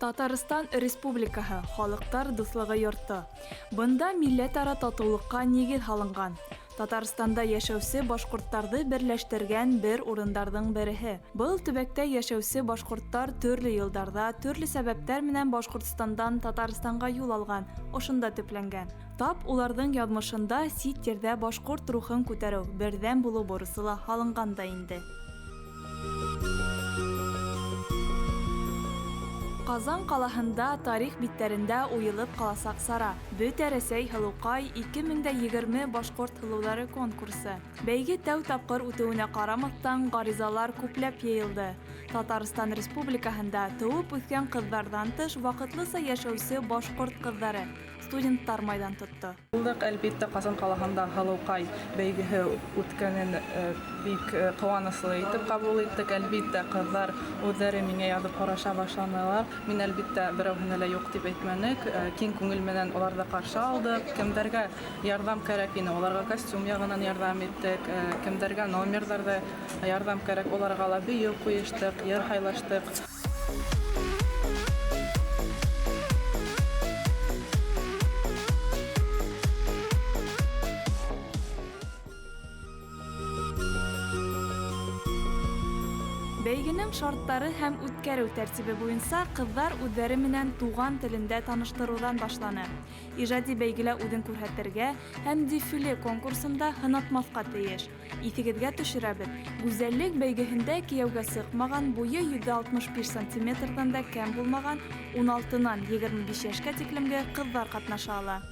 Татарстан Республикаһы Халыҡтар дуҫлығы йорто. Бында милләт-ара татыулыҡҡа нигеҙ һалынған. Татарстанда йәшәүсе башҡорттарҙы берләштергән бер урындарҙың береһе. Был төбәктә йәшәүсе башҡорттар төрлө йылдарҙа, төрлө сәбәптәр менән Башҡортостандан Татарстанға юл алған, ошонда төпләнгән. Тап уларҙың яҙмышында сит ерҙә башҡорт рухын күтәреү, берҙәм булыу бурысы ла һалынған да инде. Ҡазан ҡалаһында тарих биттәрендә уйылып ҡаласаҡ сара, Бөтә Рәсәй һылыуҡай 2020 башҡорт һылыуҙары конкурсы. Бәйге тәү тапҡыр үтеүенә ҡарамаҫтан, ғаризалар күпләп йыйылды. Татарстан Республикаһында тыуып үҫкән ҡыҙҙарҙан тыш ваҡытлыса йәшәүсе башҡорт ҡыҙҙары, студенттар майҙан тотто. Булдыҡ, әлбиттә, Ҡазан ҡалаһында Һылыуҡай бәйгеһе үткәнен бик ҡыуаныслы итеп ҡабул иттек. Әлбиттә, ҡыҙҙар үҙҙәре миңә яҙып һораша башланылар. Мин, әлбиттә, берәүһенә лә юҡ тип әйтмәнек. Киң күңел менән уларҙы ҡаршы алдыҡ. Кемдәргә ярҙам кәрәк ине, уларға костюм яғынан ярҙам иттек. Кемдәргә номерҙарҙа ярҙам кәрәк, уларға ла бейеү ҡуйыштыҡ, йыр һайлаштыҡ. Бәйгенең шарттары һәм үткәреү тәртибе буенса кызлар үҙҙәре менән туган телендә таныштыруҙан башланы. Ижади бәйгелә үҙен күрһәтергә һәм дефиле конкурсында һынатмаҫҡа тейеш. Иҫегеҙгә төшөрәбеҙ, гүзәллек бәйгеһендә кейәүгә сыҡмаған, буйы 165 сантиметрҙан да кәм булмаған уналтынан 25 йәшкә тиклемге ҡыҙҙар ҡатнаша ала.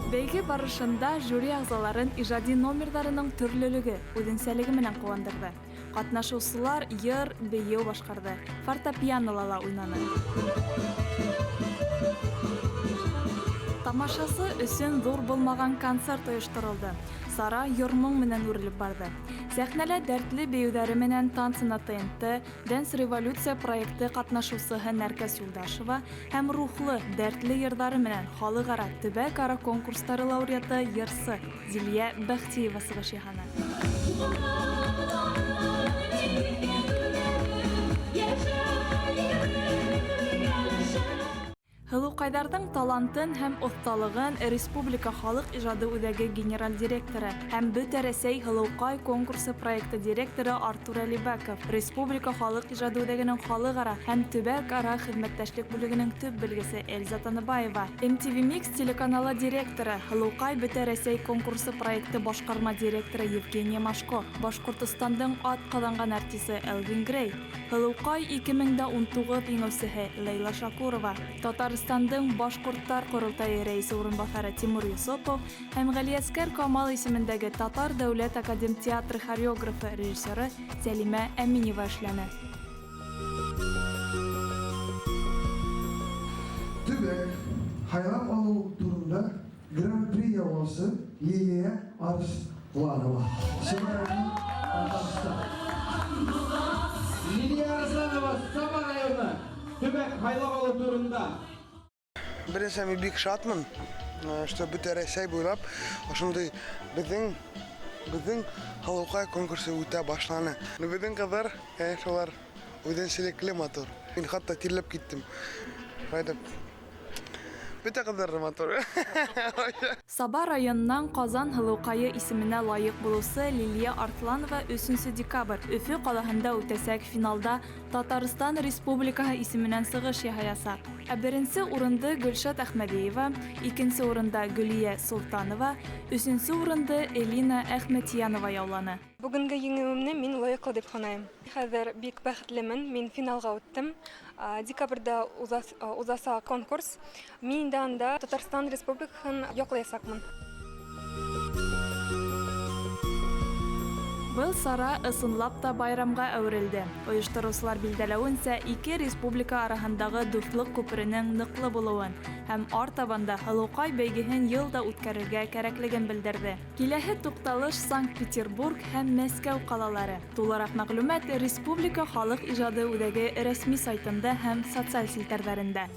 Бәйге барышында жюри ағзаларын ижади номерҙарының төрлөлөгө, үҙенсәлеге менән ҡыуандырҙы. Ҡатнашыусылар йыр, бейеү башҡарҙы, фортепианола ла уйнаны. Тамашасы өсөн ҙур булмаған концерт ойошторолдо. Сара йыр-моң менән үрелеп барҙы. Сәхнәлә дәртле бейеүҙәре менән Танцы на ТНТ, Дэнс Революция проекты ҡатнашыусыһы Нәркәс Юлдашева һәм рухлы, дәртле йырҙары менән халыҡ-ара, төбәк-ара конкурстары лауреаты йырсы Зилиә Бәхтиева сығыш яһаны. Һылыуҡайҙарҙың талантын һәм оҫталығын Республика халыҡ ижады үҙәге генераль директоры һәм Бөтә Рәсәй һылыуҡай конкурсы проекты директоры Артур Әлибәков, Республика халыҡ ижады үҙәгенең халыҡ-ара һәм төбәк-ара хеҙмәттәшлек бүлегенең төп белгесе Эльза Таныбаева, MTV Mix телеканалы директоры, Һылыуҡай Бөтә Рәсәй конкурсы проекты башҡарма директоры Евгения Машко, Башҡортостандың атҡаҙанған артисы Элвин Грей, Һылыуҡай 2019 еңеүсеһе Ләйлә Шакурова, Татарстандың Башҡорттар ҡоролтайы рәйесе урынбаҫары Тимур Йосопов һәм Ғәлиәскәр Камал исемендәге Татар дәүләт академ театры хореографы, режиссеры Сәлимә Әминева эшләне. Төбәк һайлап алыу турында Гран-при яулаусы Лилия Арысланова. Саба районы, Татарстан. Лилия Арысланова, Саба районы, төбәк һайлап алыу турында. Беренче мин бик шатмын, что бөтә Рәсәй буйлап ошондый беҙҙең беҙҙең һылыуҡай конкурсы үтә башланы. Ну беҙҙең ҡыҙҙар, конечно, улар үҙенсәлекле матур. Мин хатта тирләп киттем. Шулай итеп, бөтә ҡыҙҙар ҙа матур. Саба районынан Казан һылыуҡайы исеменә лайыҡ булыусы Лилия Арсланова өсөнсө декабрь Өфө ҡалаһында үтәсәк финалда Татарстан Республикаһы исеменән сығыш яһаясаҡ. Ә беренсе урынды Гөлшат Әхмәдиева, икенсе урында Гөлия Солтанова, өсөнсө урынды Элина Әхмәтьянова яуланы. Бөгөнгө еңеүемне мин лайыҡлы дип һанайым. Хәҙер бик бәхетлемен, мин финалға үттем. Декабрьдә узасаҡ конкурс. Мин инде анда Татарстан Республикаһын яҡлаясаҡмын. Был сара ысынлап та байрамға әүерелде. Ойоштороусылар билдәләүенсә, ике республика араһындағы дуҫлыҡ күперенең ныҡлы булыуын һәм артабан да Һылыуҡай бәйгеһен йыл да үткәрергә кәрәклеген белдерҙе. Киләһе туҡталыш Санкт-Петербург һәм Мәскәү ҡалалары. Тулыраҡ мәғлүмәт Республика халыҡ ижады үҙәге рәсми сайтында һәм социаль селтәрҙәрендә.